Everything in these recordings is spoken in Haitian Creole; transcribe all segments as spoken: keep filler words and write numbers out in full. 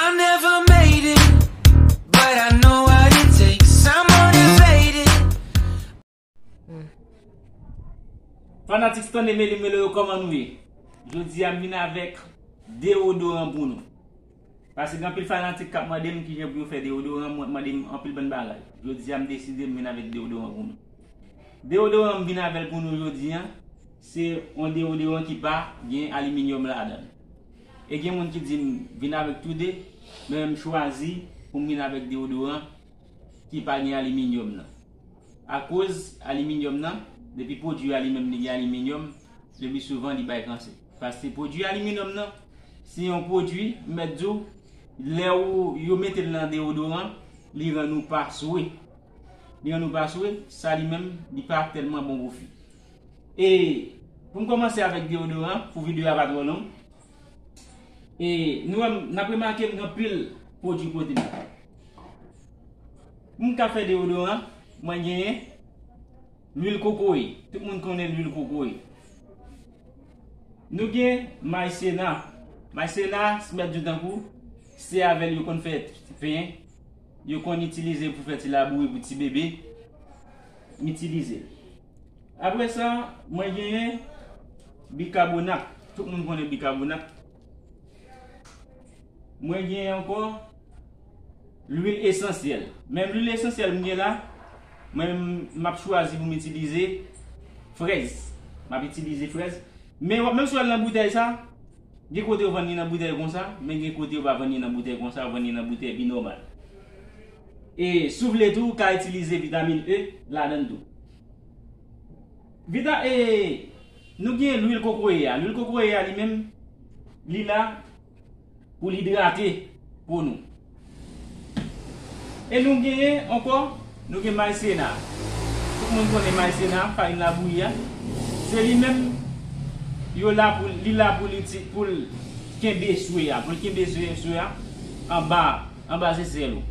I never made it, but I know what it takes. I'm motivated. Fanatik Stanley Melo Melo yo, kòman nou ye? Jodi a m vin avèk deodoran pou nou. Paske gen anpil fanatik k ap mande m kijan pou yo fè deodoran, mwen mande m anpil bann bagay. Jodi a m deside m vin avèk deodoran pou nou. Deodoran m vin avè l pou nou jodi a, se yon deodoran ki pa gen aliminyòm ladan l. E gen moun ki di m vin avèk toude, men m chwazi pou m vin avèk deodoran ki pa gen aliminyòm nan. Akoz aliminyòm nan, depi pwodui a li menm li gen aliminyòm, le pli souvan li bay kansè. Paske pwodui aliminyòm nan, se yon pwodui, m mèt di w, lè ou yo mete l nan deodoran, li rann ou pa swe. Li rann ou pa swe, sa li menm, li pa tèlman bon pou fi. E pou m kòmanse avèk deodoran, pou videyo a pa twò long, e nou wè m, n ap remake m gen anpil pwodui kote m. Pou m ka fè deodoran, mwen genyen lwil kokoye. Tout moun konnen lwil kokoye. Nou gen maysena. Maysena, si m mèt di w tankou, se avè l yo konn fè pen. Yo konn itilize pou fè ti labouri pou ti bebe. M itilize l. Apre sa, mwen genyen bikabonat. Tout moun konnen bikabonat. Mwen genyen ankò lwil esansyèl. Men lwil esansyèl m gen la, mwen m ap chwazi pou m itilize frèz. M ap itilize frèz. Men w ap, menm si w al nan boutèy sa, gen kote yo vann li nan boutèy konsa, men gen kote yo pa vann li nan boutèy konsa, yo vann li nan boutèy pi nòmal. E si w vle tou, ou ka itilize vitamin E ladan l tou. Vita-, e, nou gen lwil kokoye a. Lwil kokoye a li menm, li la pou l idrate po nou. E nou genyen ankò, nou gen maysena. Tout moun konnen maysena, farin labouyi a. Se li menm, yo la pou, li la pou li ti, pou l kenbe swe a, pou l kenbe swe, swe a anba, anba zesèl ou.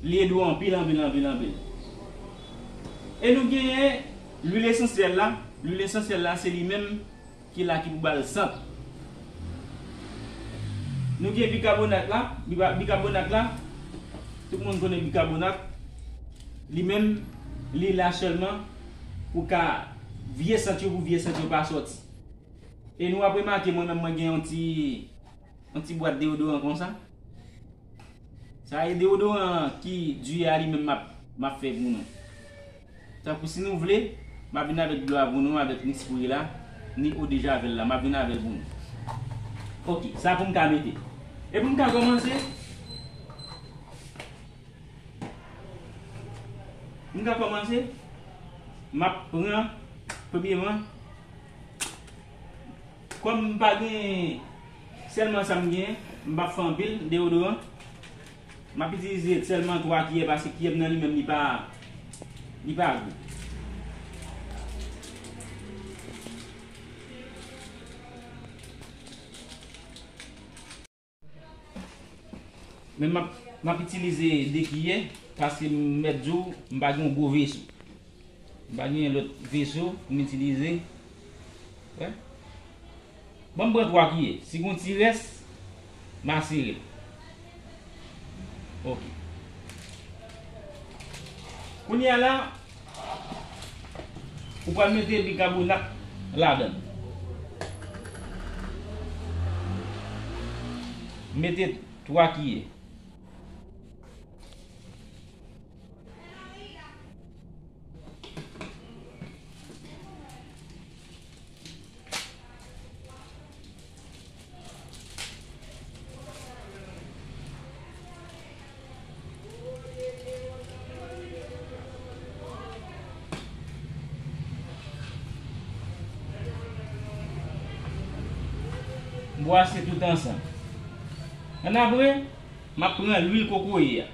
Li ede w anpil, anpil, anpil, anpil. E nou genyen lwil esansyèl la. Lwil esansyèl la, se li menm ki la ki pou ba l sant. Nou gen bikabonat la, biba-, bikabonat la, tout moun konnen bikabonat, li menm, li la sèlman pou ka vye sant yo, pou vye sant yo pa sòti. E nou ap remake, mwen menm, mwen gen yon ti, yon ti bwat deodoran konsa. Sa e deodoran ki di a li menm m ap, m ap fè pou nou. Tankou si nou vle, m ap vin avèk dlo a pou nou, avèk ni spray la, ni eau de javel la, m ap vin avè l pou nou. Ok, sa pou m ka mete. E pou m ka kòmanse, m ka kòmanse, m ap pran, premyeman, kòm m pa gen, sèlman sa m gen, m p ap fè anpil deodoran. M ap itilize sèlman twa kiyè paske kiyè m nan li menm li pa, li pa gwo. Men m ap, m ap itilize de kiyè, paske m mèt di w, m pa gen yon gwo veso. M pa gen lòt veso pou m itilize. Wè? Ban m pran twa kiyè. Si gon ti rès, m a sere l. Ok. Kounye a la, ou pral mete bikabonat ladan l. Mete twa kiyè. Bwase tout ansanm. Annapre, m ap pran lwil kokoye a.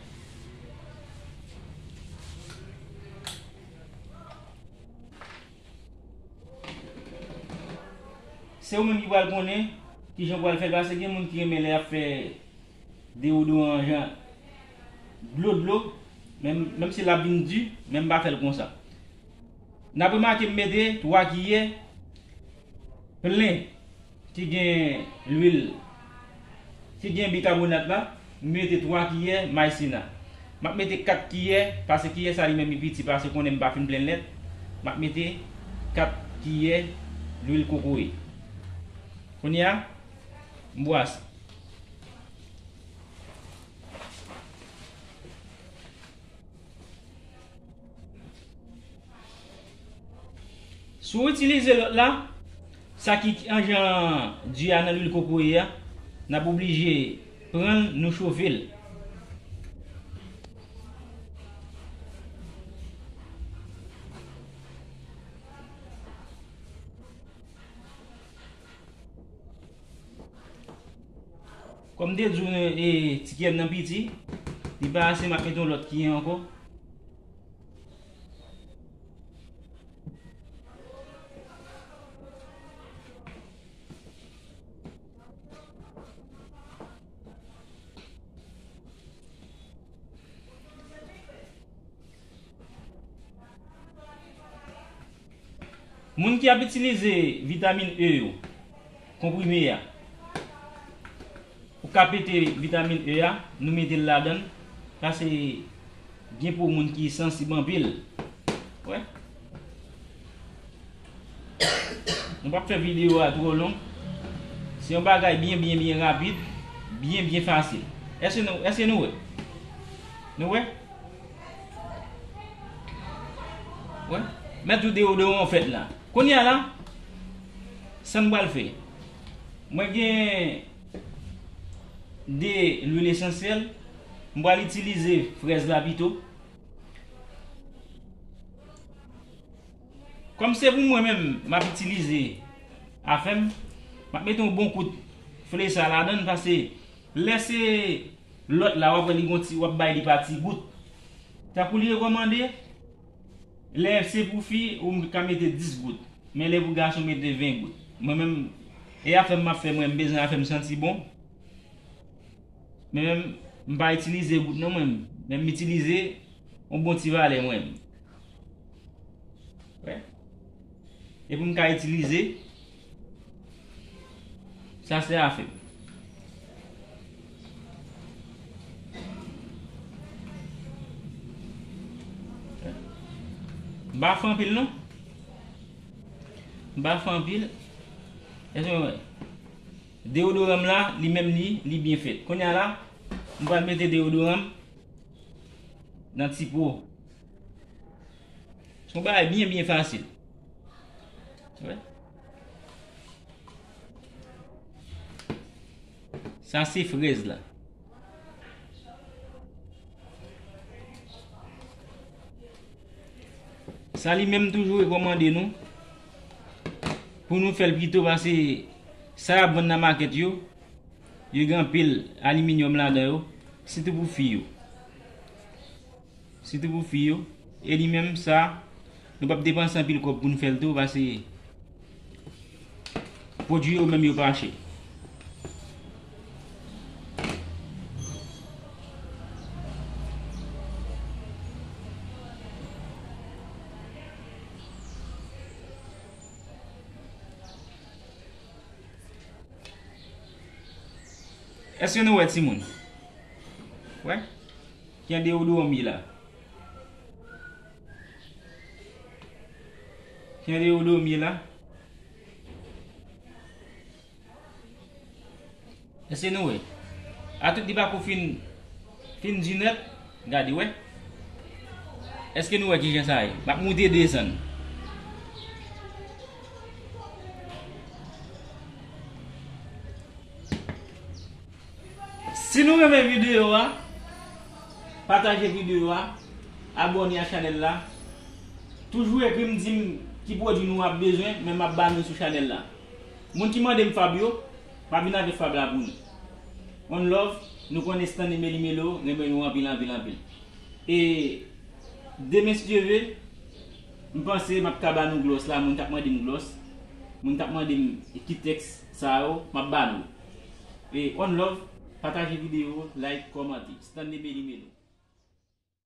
Se ou menm ki pral konnen kijan w pral fè l, paske gen moun ki renmen lè y ap fè deodoran an jan dlo dlo, menm, menm si l ap vin di, men m pa fè l konsa. N ap remake m mete twa kiyè plen ki gen lwil ki gen bikabonat la, m mete twa kiyè maysena. M ap mete kat kiyè, paske kiyè sa li menm li piti, paske konnen m pa fin plenn lèt. M ap mete kat kiyè lwil kokoye. Kounye a, m bwase. Si w itilize lòt la, sa ki anjan di a nan lwil kokoye a, n ap oblije pran l, nou chofe l. Kòm m te di w, e, ti kiyè m nan piti, li pa ase, m ap mete yon lòt kiyè ankò. Moun ki ap itilize vitamin E yo, konprime a, ou ka pete vitamin E a, nou mete l ladan l, paske gen pou moun ki sansib anpil. Wè. Nou p ap fè videyo a twò long. Se yon bagay byen, byen, byen rapid, byen, byen fasil. Èske nou, èske nou wè? Nou wè? Wè. Mèt ou deyodoran w fèt la. Kounye a la, sa n pral fè. Mwen gen de lwil esansyèl. M pral itilize frèz la pito. Kòm se pou mwen menm, m ap itilize afè m, m ap mete yon bon kout flesa ladan l, paske lè se lòt la, w ap wè li gon ti, w ap bay li pa ti gout. Tankou li rekòmande, lè se pou fi, ou ka mete dis gout. Men lè pou gason, mete ven gout. Mwen menm, e afè m m ap fè, mwen, m bezwen afè m santi bon. Men menm, m pa itilize gout non, mwen. Men m itilize yon bon ti valè, mwen. Wè. E pou m ka itilize, sa se afè m. M pa fè anpil non. M pa fè anpil. Èske w wè? Deyodoran m la, li menm li, li byen fèt. Kounye a la, m pral mete deyodoran m nan ti po. Se yon bagay byen, byen fasil. Wè. Sa se frèz la. Sa li menm toujou rekòmande nou pou nou fè l pito, paske sa y ap vann nan makèt yo, yo gen anpil aliminyòm ladan yo, sitou pou fi yo. Sitou pou fi yo. E li menm sa, nou p ap depanse anpil kòb pou n fè l tou, paske pwodui yo menm yo pa chè. Èske nou wè timoun? Wè? Ki an deyodoran m ye la. Ki an deyodoran m ye la. Èske nou wè? A tout li pako fin, fin di nèt, gade wè. Èske nou wè kijan sa ye? M ap moute desann. Si nou renmen videyo a, pataje videyo a, abòne a chanèl la. Toujou ekri m, di m ki pwodui nou ap bezwen, men m ap ba nou sou chanèl la. Moun ki mande m fab yo, m ap vin avèk fab la pou nou. One love, nou konnen Stanley Meli Melo renmen nou anpil, anpil, anpil. E demen, si Dye ve, m panse m ap ka ba nou glòs la, moun k ap mande m glòs, moun k ap mande m ki tèks sa yo, m ap ba nou. E one love, pataje videyo, like, kòmante. Stanley Meli Melo.